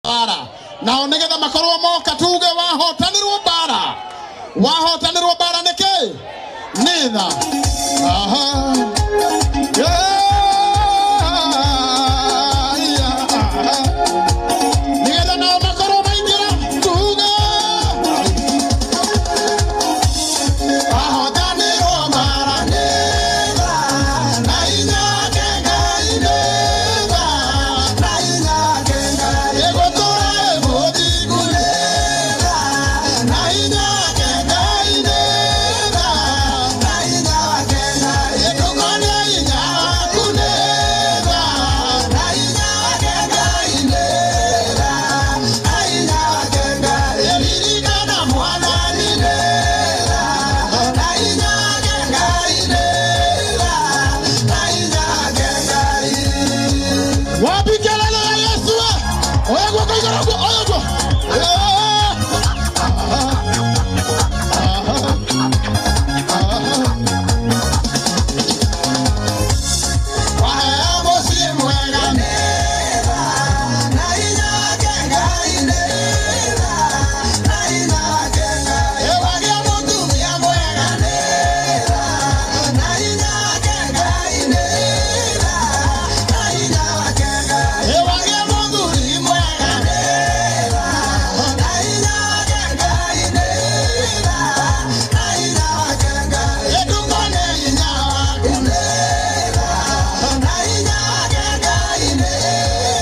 Mbara nao nigetha makorwo moka tuge wahotanirwo mbara, wahotanirwo mbara niki ni tha. Aha. Yeah, yeah. Nigetha nao makorwo maingĩra tuge wahotanirwo mbara nĩ tha, na inyake Ngai nĩ tha, na inyake Ngai ĩgũtũra ĩmũthingu nĩ tha, na inyake Ngai nĩ tha, na inyake Ngai ĩtũkonia hinya waku nĩ tha, na inyake Ngai nĩ tha, na inyake Ngai ĩririkana Mwathani nĩ tha, na inyake Ngai nĩ tha, na inyake Ngai. Wapi kelele ya Yesu? Oya guoko igũrũ guo, oya guo. Waheo mũciĩ mwega nĩ tha, na inyake Ngai nĩ tha, na inyake Ngai. Ĩwagĩa mũtumia mwega nĩ tha, na inyake Ngai nĩ tha, na inyake Ngai. Ĩwagĩa mũthuri mwega nĩ tha, na inyake Ngai nĩ tha, na inyake Ngai. Ĩtũkone hinya waku nĩ tha, na inyake Ngai nĩ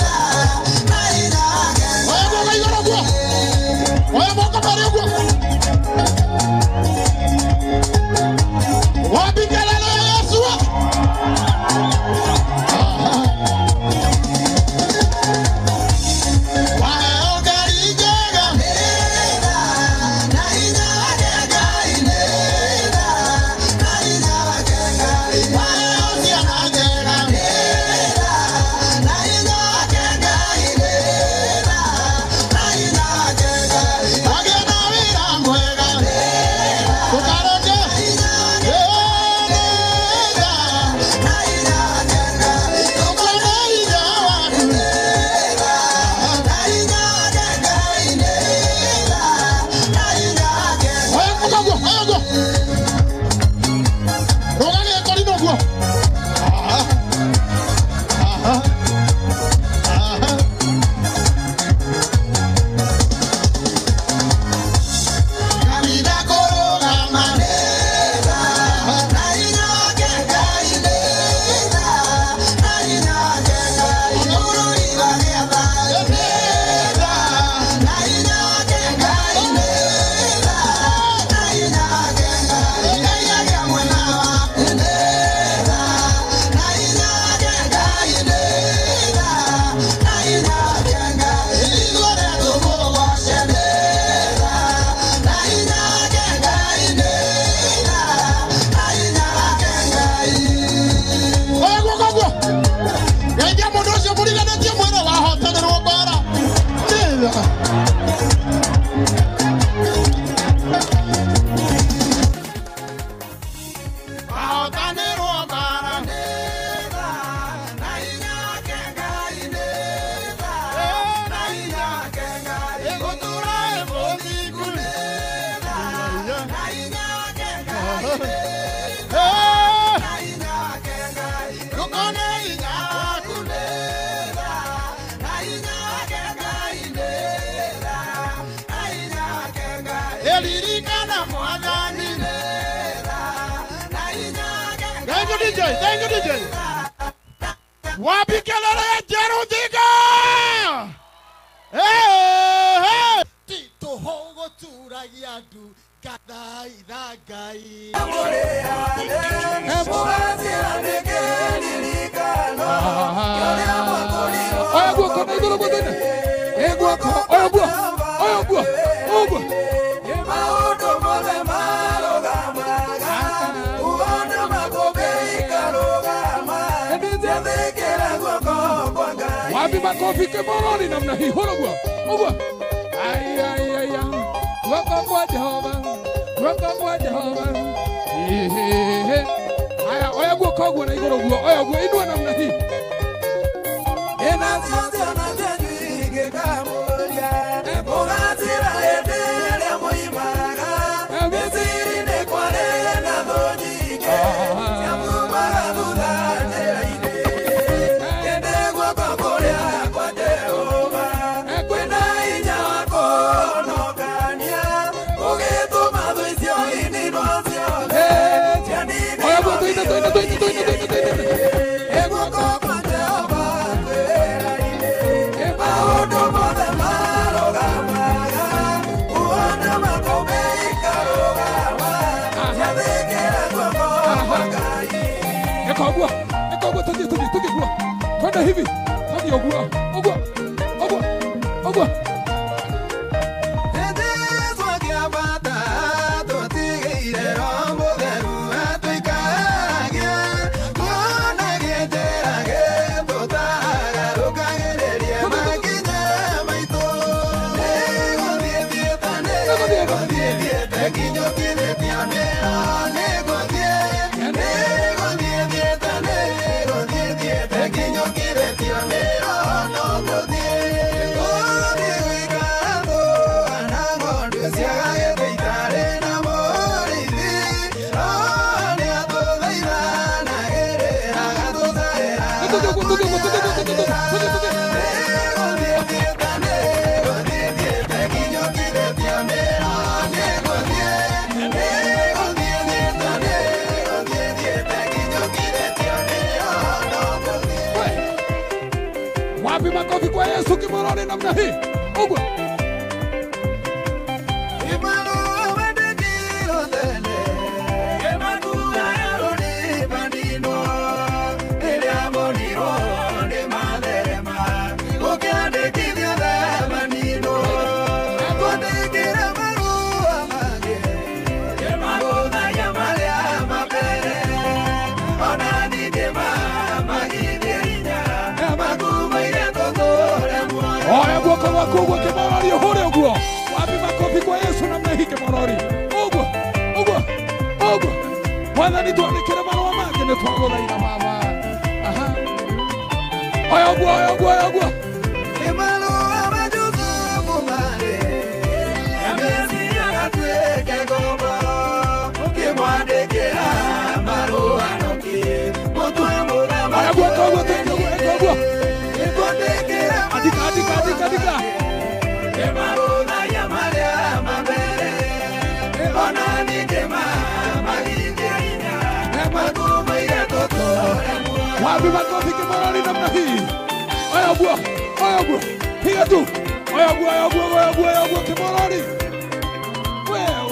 tha, na inyake. Oya guoko igũrũ guo. Oya moko merĩ ũguo. Wapi kelele ya Yesu? Waheo ngari njega nĩ tha, na inyake Ngai nĩ tha, na inyake Ngai. Waheo ciana njega nĩ tha, na inyake Ngai nĩ tha, na inyake Ngai. Wagĩa na wĩra mwega nĩ tha, ndũkaroke nĩ tha, na inyake Ngai. Ndũkone hinya waku nĩ tha, na inyake Ngai nĩ tha, na inyake. Oya guoko guo, oya guo. Rũga gĩkorino guo. Aha. Aha. Aha. Kanitha kũrũgama nĩ tha, na inyake Ngai nĩ tha, na inyake Ngai. Bũrũri wagĩa thayũ nĩ tha, na inyake Ngai nĩ tha, na inyake Ngai. Ngai agĩa mwena waku nĩ tha, na inyake Ngai nĩ tha, na inyake Ngai. Ithuothe tũmũgoce nĩ tha, na inyake Ngai nĩ tha, na inyake Ngai. Oya guoko guo. Geithia mũndũ ũcio mũriganĩtie mwĩre wahotanĩrwo mbara nĩ tha. Wahotanĩrwo mbara nĩ tha, na inyake Ngai nĩ tha, na inyake Ngai. Ĩgũtũra ĩmũthingu nĩ tha, na inyake Ngai nĩ tha, na inyake Ngai. Ndũkone hinya waku nĩ tha, na inyake Ngai nĩ tha, na inyake Ngai. Ĩririkana Mwathani nĩ tha, na inyake. Thank you DJ, thank you DJ. Wapi kelele ya Jeru Thika? Hey, hey. Ti tũhũgũturagia ndu ngathaitha Ngai. Oya guoko na igũrũ guo thĩinĩ. Ĩ guoko, oya guo, oya guo, ũguo. Maũndũ mothe marũgamaga, uona makũmbĩ ikarũgama, njathĩkĩra guoko kwa Ngai. Wapi makofi kemoroni namna hii? Horo guo, ũguo. Ai ai ai ai. Guoko kwa Jehova, guoko kwa Jehova. Ehehe. Aya, oya guoko guo na igũrũ guo, oya guo, inua namna hii. Ĩna cio ciana cianyu ingĩkamũra. hivi. Hadi ogua. Ogua. Ogua. Ogua. Wapi makofi kwa Yesu kimoroni namna hii? Ugwe. Kwa kimorori hore ogwo. Wapi makofi kwa Yesu namna hii kimorori. Ogwo. Ogwo. Ogwo. Mwathani twandĩkĩre marũa mangĩ nĩ twagũthaitha baba. Aha. Oya ogwo, oya ogwo, oya ogwo. Oya ogwo, ogwo, ogwo, ogwo. Andika, andika, andika, andika. Wapi makofi kimoroni namna hii? Oya ogwo, oya ogwo. Piga tu. Oya ogwo, oya ogwo, oya ogwo, oya ogwo kimoroni. Wewe.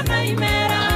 na imera.